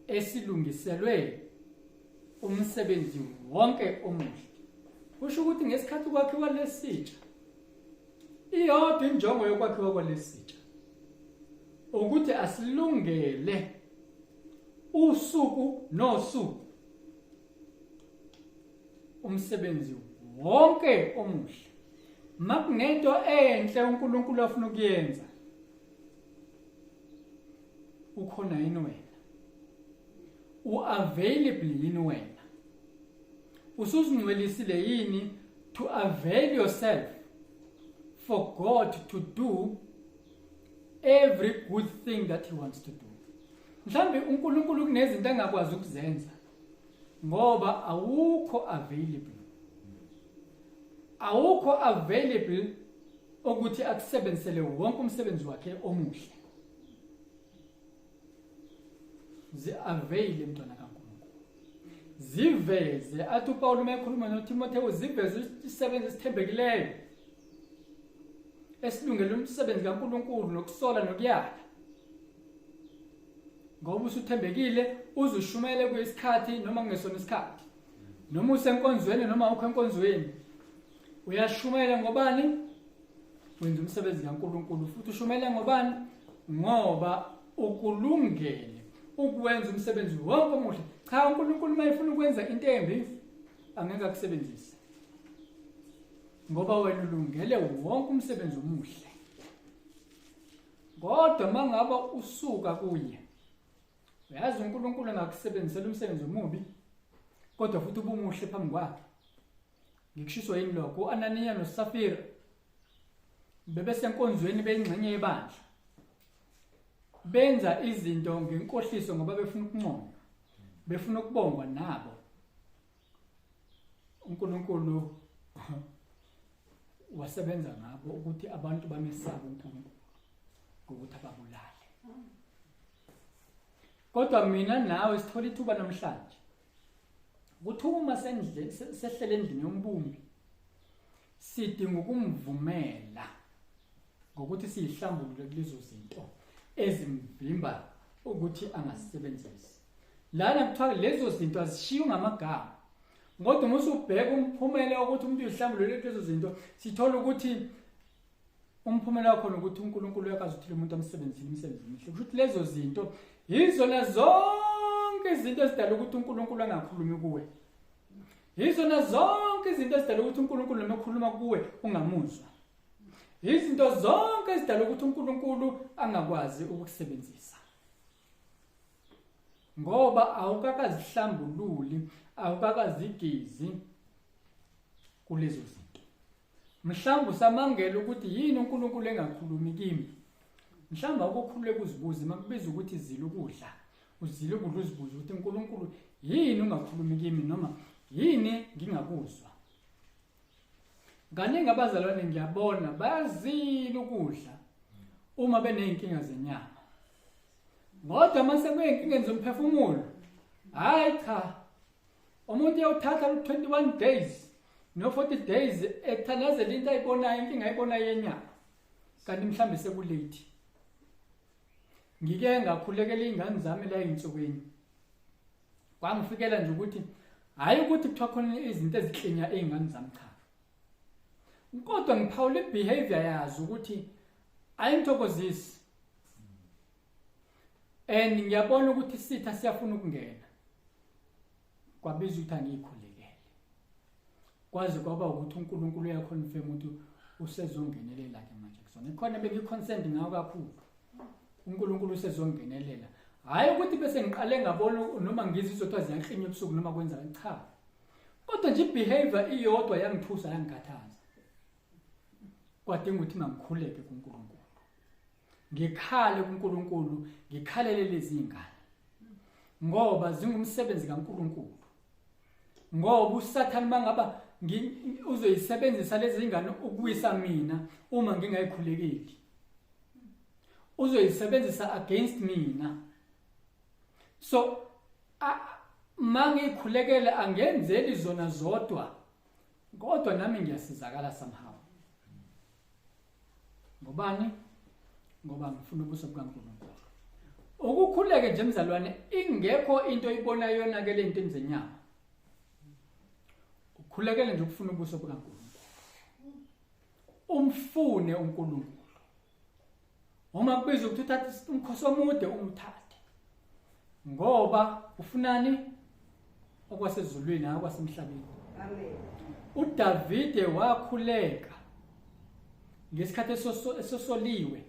Speaker 1: esilungiselwe umsebenzi wonke omuhle. Kusho ukuthi ngesikhathi kwakhiwa lesitsha, iyodwa injongo yokwakhiwa kwalesitsha ukuthi asilungele usuku nosuku umsebenzi wonke omuhle. Makunento enhle uNkulunkulu afuna ukuyenza, ukhona yini wena? U-available yini wena? Usuzingcwelisile yini to avail yourself for God to do every good thing that he wants to do? Mhlambe uNkulunkulu kunezinto angakwazi ukuzenza ngoba awukho available. Awukho available ukuthi akusebenzisele wonke umsebenzi wakhe omuhle. Zi-availe mntwana kaNkulunkulu, ziveze. Athi uPawulu uma ekhuluma noTimotheo, ziveze isisebenzi esithembekileyo esilungele umsebenzi kaNkulunkulu nokusola nokuyala, ngoba usuthembekile uzushumele kuyisikhathi noma kungesona isikhathi, noma usenkonzweni noma ukho enkonzweni, uyashumela ngobani? Wenza umsebenzi kaNkulunkulu. Futhi ushumela ngobani? Ngoba ukulungele ukwenza umsebenzi wonke omuhle. Cha, uNkulunkulu uma efuna ukwenza into embi angeke akusebenzise, ngoba wena ulungele wonke umsebenzi omuhle. Kodwa mangaba usuka kuye, uyazi uNkulunkulu angakusebenzisela umsebenzi omubi, kodwa futhi ubumuhle phambi kwakhe. Ngikushiswa yini lokho? U-Ananiya noSafira bebesenkonzweni beyingxenye yebandla, benza izinto ngenkohliso ngoba befuna ukunconywa, befuna ukubongwa nabo. uNkulunkulu wasebenza ngabo ukuthi abantu bamesabe uNkulunkulu ngokuthi ababulale. Kodwa mina nawe sithola ithuba namhlanje ukuthi uma sehlele endlini yombumbi, sidinga ukumvumela ngokuthi siyihlambulule kulezo zinto ezimvimba ukuthi angasebenzisi. Lana kuthiwa lezo zinto azishiyi ngamagama, kodwa uma usubheka umphumela wokuthi umuntu uyihlambulule kulezo zinto, sithola ukuthi umphumela wakhona ukuthi uNkulunkulu uyakwazi ukuthi lo muntu amsebenzisile imisebenzi emihle. Kusho ukuthi lezo zinto yizona zonke izinto ezidala ukuthi uNkulunkulu angakhulumi kuwe, yizona zonke izinto ezidala ukuthi uNkulunkulu noma ekhuluma kuwe ungamuzwa, izinto zonke ezidala ukuthi uNkulunkulu angakwazi ukukusebenzisa, ngoba awukakazihlambululi, awukakazigezi kulezo zinto. Mhlawumbe usamangela ukuthi yini uNkulunkulu engakhulumi kimi. Mhlawumbe awukukhululeka uzibuze makubiza ukuthi zila ukudla, uzile ukudla, uzibuze ukuthi uNkulunkulu yini ungakhulumi kimi, noma yini ngingakuzwa. Kaningi abazalwane ngiyabona bayazila ukudla uma beney'nkinga zenyama, kodwa uma sekuyey'nkingeni zomphefumulo, hhayi cha, umuntu uyawuthatha lu-21 days no-40 days ethandazela into ayibonayo, inkinga ayibonayo yenyama, kanti mhlawumbe sekulate. Ngike ngakhulekela iy'ngane zami la ey'nsukwini, kwangifikela nje ukuthi hhayi ukuthi kuthiwa khona izinto eziklinya iy'ngane zami, cha, kodwa ngiphawula i-behavior yazo ukuthi ayingithokozisi, and ngiyabona ukuthi isitha siyafuna ukungena. Kwabiza ukuthi angiyikhulekele. Kwaze kwaba ukuthi uNkulunkulu uyaconfirm ukuthi usezongenelela ke manje kuzona. Ikhona bengi-concerned ngayo kakhulu. uNkulunkulu usezongenelela. Hhayi ukuthi bese ngiqale ngabona noma ngizizwe kuthiwa ziyaklinya ebusuku noma kwenzani, cha. Kodwa nje i-behavior iyodwa yangithusa yangikhathaza. Kwadinga ukuthi mangikhuleke kuNkulunkulu. Ngikhale kuNkulunkulu, ngikhalele lezi zingane. Ngoba zingumsebenzi kaNkulunkulu. Ngoba uSathane mangaba uzoyisebenzisa lezi zingane ukuwisa mina uma ngingayikhulekeli. Uzoyisebenzisa against mina. So mangikhulekele angenzeli zona zodwa kodwa nami ngiyasizakala somehow. Ngobani? Ngoba ngifuna ubuso bukaNkulunkulu. Ukukhuleke nje mzalwane ingekho into oyibona yonakele into enzenyama. Ukhulekele nje ukufuna ubuso bukaNkulunkulu. Umfune uNkulunkulu. Uma kubiza ukuthi uthathe umkhosi omude umthathe. Ngoba ufunani okwasezulwini hayi okwasemhlabeni.
Speaker 2: Amen.
Speaker 1: uDavide wakhuleka ngesikhathi esosoliwe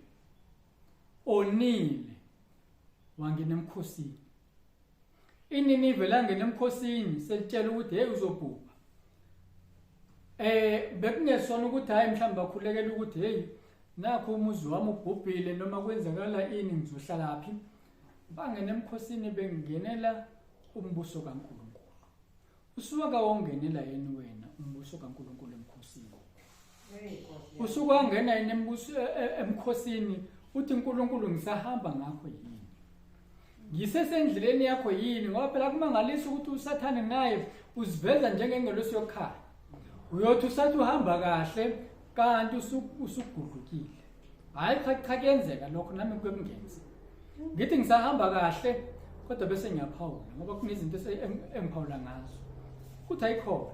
Speaker 1: onile wangena emkhosini. INinive langena emkhosini selitshela ukuthi hey uzobhubha. Bekungesona ukuthi hayi mhlawumbe bakhulekela ukuthi hey nakho umuzi wami ubhubhile noma kwenzakala ini ngizohlala phi. Bangena emkhosini bengenela umbuso kaNkulunkulu. Usuke wongenela yini wena umbuso kaNkulunkulu emkhosini? Usuke wangena yini embuso emkhosini uthi uNkulunkulu ngisahamba ngakho yini? Ngisesendleleni yakho yini? Ngoba phela kumangalisa ukuthi uSathane naye uziveza njengengelosi yokukhanya. Uyothi usathi uhamba kahle kanti usugudlukile. Hayi cha cha kuyenzeka lokho nami kuke kungenze. Ngithi ngisahamba kahle kodwa bese ngiyaphawula ngoba kunezinto engiphawula ngazo. Kuthi ayikhona.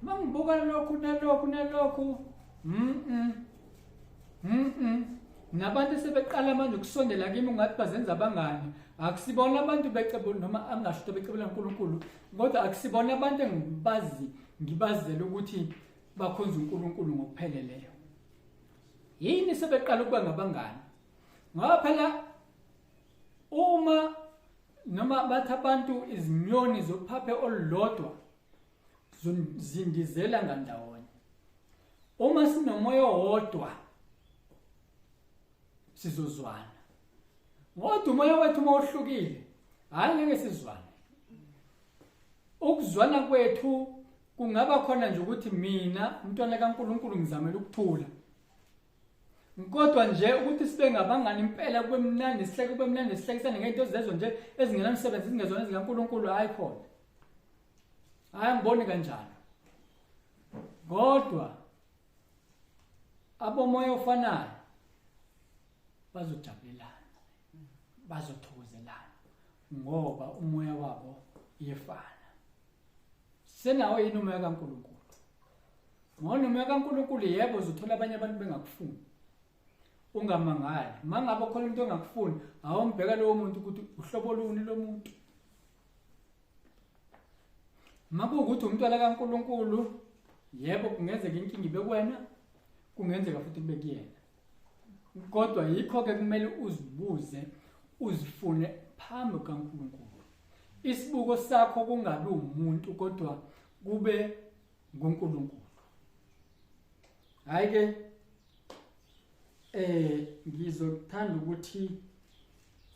Speaker 1: Mangibuka lokhu nalokhu nalokhu Nabantu sebeqala manje ukusondela kimi ungathi bazenza abangani. Akusibona abantu becebo noma angasho ukuthi becebela uNkulunkulu, kodwa akusibona abantu engibazi ngibazela ukuthi bakhonza uNkulunkulu ngokupheleleyo. Yini sebeqala ukuba ngabangani? Ngoba phela uma noma bathi abantu izinyoni zophaphe olulodwa zindizela ngandawonye. Uma sinomoya owodwa sizozwana. Kodwa umoya wethu uma uhlukile, hayi ngeke sizwane. Ukuzwana kwethu kungaba khona nje ukuthi mina umntwana kaNkulunkulu ngizamela ukuthula. Kodwa nje ukuthi sibe ngabangani impela kube mnandi sihleke kube mnandi sihlekisane ngento zezo nje ezingenamsebenzi ezingezona ezikaNkulunkulu hayi khona. Hayi ngiboni kanjalo. Kodwa abomoya ofanayo bazojabulelana, bazothokozelana ngoba umoya wabo uyefana. Senawo yini umoya kaNkulunkulu? Ngoba umoya kaNkulunkulu yebo uzothola abanye abantu bengakufuni. Ungamangali. Mangabe khona umuntu ongakufuni, awumbheka lowo muntu ukuthi uhlobo luni lomuntu. Makuwukuthi umntwana kaNkulunkulu, yebo kungenzeka inkinga ibe kuwena, kungenzeka futhi kube kuyena. Kodwa yikho ke kumele uzibuze, uzifune phambi kukaNkulunkulu. Isibuko sakho kungabi umuntu kodwa kube nguNkulunkulu. Hayi ke ngizothanda ukuthi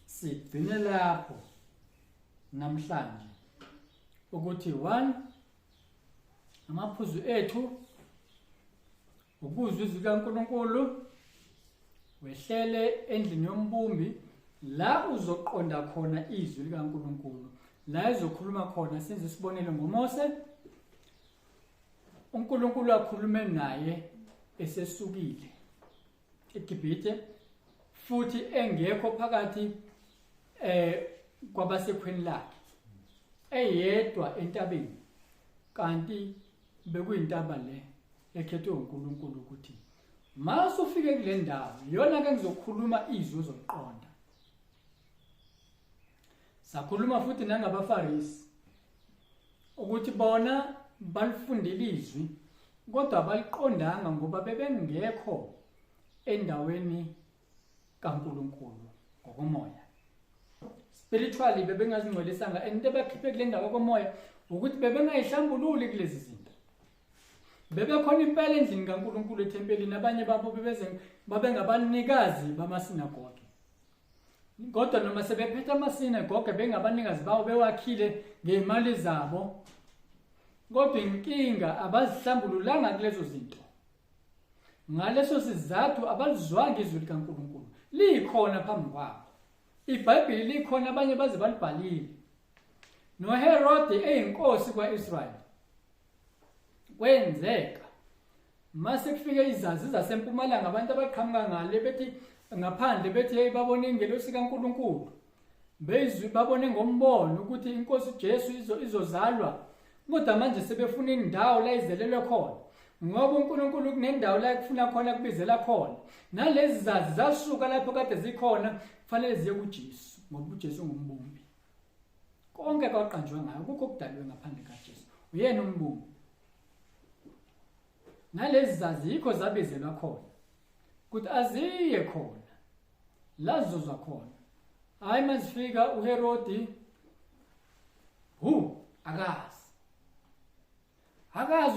Speaker 1: sigcine lapho namhlanje ukuthi 1 amaphuzu ethu ukuzwa izwi likaNkulunkulu wehlele endlini yombumbi la uzoqonda khona izwi likaNkulunkulu la ezokhuluma khona. Senze isibonelo ngoMose, uNkulunkulu akhulume naye esesukile eGibhithe futhi engekho phakathi kwabasekhweni lakhe, eyedwa entabeni, kanti bekuyintaba le ekhethwe uNkulunkulu ukuthi mase ufike kule ndawo iyona ke ngizokhuluma izwi ozoliqonda. Sakhuluma futhi nangabaFarisi ukuthi bona balifundile izwi Kodwa abaliqondanga ngoba bebengekho endaweni kaNkulunkulu ngokomoya. Spiritually bebengazingcwelisanga, and into ebakhiphe kule ndawo komoya ukuthi bebengayihlambululi kulezi zinto. Bebekhona impela endlini kaNkulunkulu ethempelini, abanye babo bebeze babengabanikazi bamasinagoge. Kodwa noma sebephethe amasinagoge bengabanikazi bawo bewakhile ngezimali zabo, kodwa inkinga abazihlambululanga kulezo zinto. Ngaleso sizathu abalizwanga izwi likaNkulunkulu, likhona phambi kwabo. IBhayibheli likhona, abanye baze balibhalile. NoHerode eyinkosi kwaIsrayeli, kwenzeka mase kufike izazi zasempumalanga, abantu abaqhamuka ngale bethi ngaphandle bethi hey, babone ingelosi kaNkulunkulu, bezwi babone ngombono ukuthi inkosi uJesu izozalwa, kodwa manje sebefuna indawo la izelelwe khona, ngoba uNkulunkulu kunendawo la ekufuna khona, kubizela khona. Nalezi zazi zasuka lapho kade zikhona, kufanele ziye kuJesu, ngoba uJesu ungumbumbi. Konke kwaqanjwa ngayo, kukho okudaliwe ngaphandle kaJesu, uyena umbumbi. Nalezi zazi yikho zabizelwa khona ukuthi aziye khona la zizozwa khona. Hayi, mazifika uHerodi hu akazi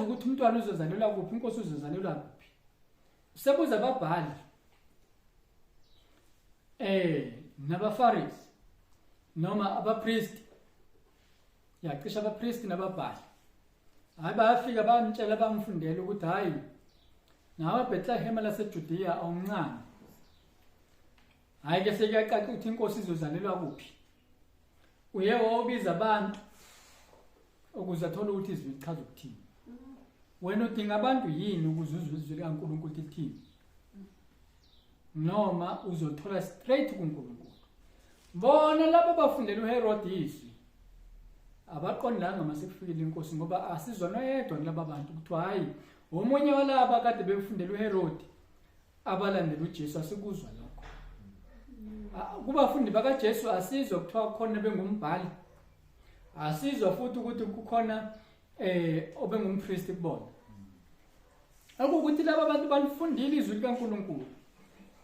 Speaker 1: ukuthi umntwana uzozalelwa kuphi, inkosi uzozalelwa kuphi. Usebuza ababhali nabaFarisi noma abapristi, yacisha abapristi nababhali. Hayi, bayafika bamtshela, bamfundela ukuthi hayi, nawe Bethlehem laseJudea awumncane. Hayi ke sekuyacaca ukuthi inkosi izozalelwa kuphi. Uye wabiza abantu ukuze athole ukuthi izwi lichaza ukuthini. Wena udinga abantu yini ukuze uzwe izwi likaNkulunkulu lithini? Noma uzothola straight kuNkulunkulu? Bona laba bafundela uHerod izwi abaqondanga mase kufikile inkosi, ngoba asizwa noyedwa kulaba bantu kuthiwa hayi omunye walaba kade befundela uHerod abalandela uJesu, asikuzwa lokho. Kubafundi bakaJesu asizwa kuthiwa kukhona bengumbhali, asizwa futhi ukuthi kukhona obengumpristi kubona. Akukuthi laba bantu balifundile izwi likaNkulunkulu,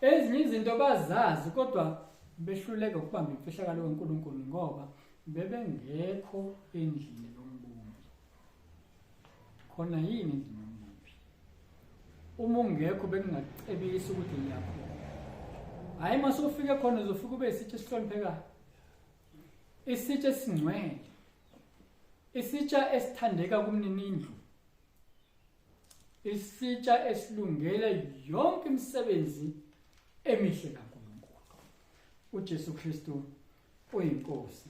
Speaker 1: ezinye izinto bazazi, kodwa behluleka ukubamba imfihlakalo kaNkulunkulu ngoba bebengekho endlini yombumbi. Khona yini endlini yombumbi? Uma ungekho bekungacebisi ukuthi ngiyakhona. Hayi, mase ufike khona uzofika ube isitsha esihloniphekayo, isitsha esingcwele, isitsha esithandeka kumninindlu, isitsha esilungele yonke imisebenzi emihle kaNkulunkulu. uJesu Kristu uyinkosi.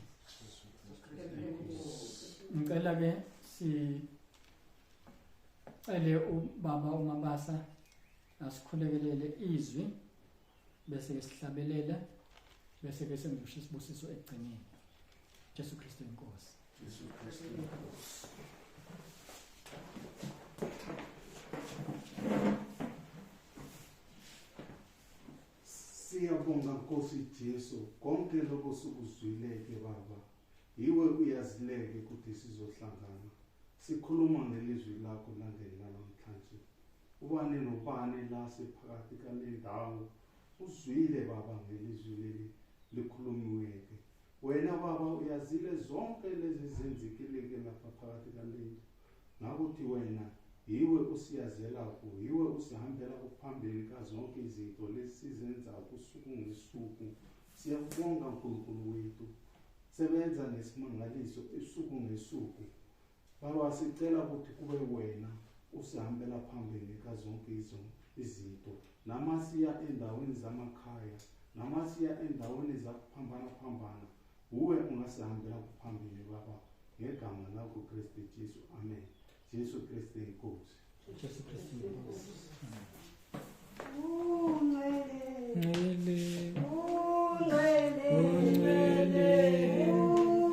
Speaker 1: Ngicela ke sicele ubaba uMabasa asikhulekelele izwi, bese ke sihlabelela, bese ke sengizosho isibusiso ekugcineni. Jesu Kristu inkosi.
Speaker 3: Jesu Kristu inkosi. Siyabonga Nkosi Jesu, konke lokho sikuzwile-ke Baba, yiwe uyazileke ukuthi sizohlangana sikhuluma ngelizwi lakho langeni lanamhlanje. Ubani nobani la siphakathi kale ndawo uzwile Baba ngelizwi leli likhulumiweke. Wena Baba uyazile zonke lezi zenzekileke lapha phakathi kalendlu, ngakuthi wena yiwe usiyazelako, yiwe usihambela kuphambili ka zonke izinto lesizenza usuku ngesuku. Siyakubonga Nkulunkulu wethu, sebenza ngesimangaliso usuku ngesuku Baba. Sicela ukuthi kube wena usihambela phambili ka zonke izinto, nama siya endaweni zamakhaya, nama siya endaweni zakuphambana phambana, uwe ungasihambela kuphambili Baba, ngegama lakho Kristu Jesu, amen. Jesu Kristu inkosi.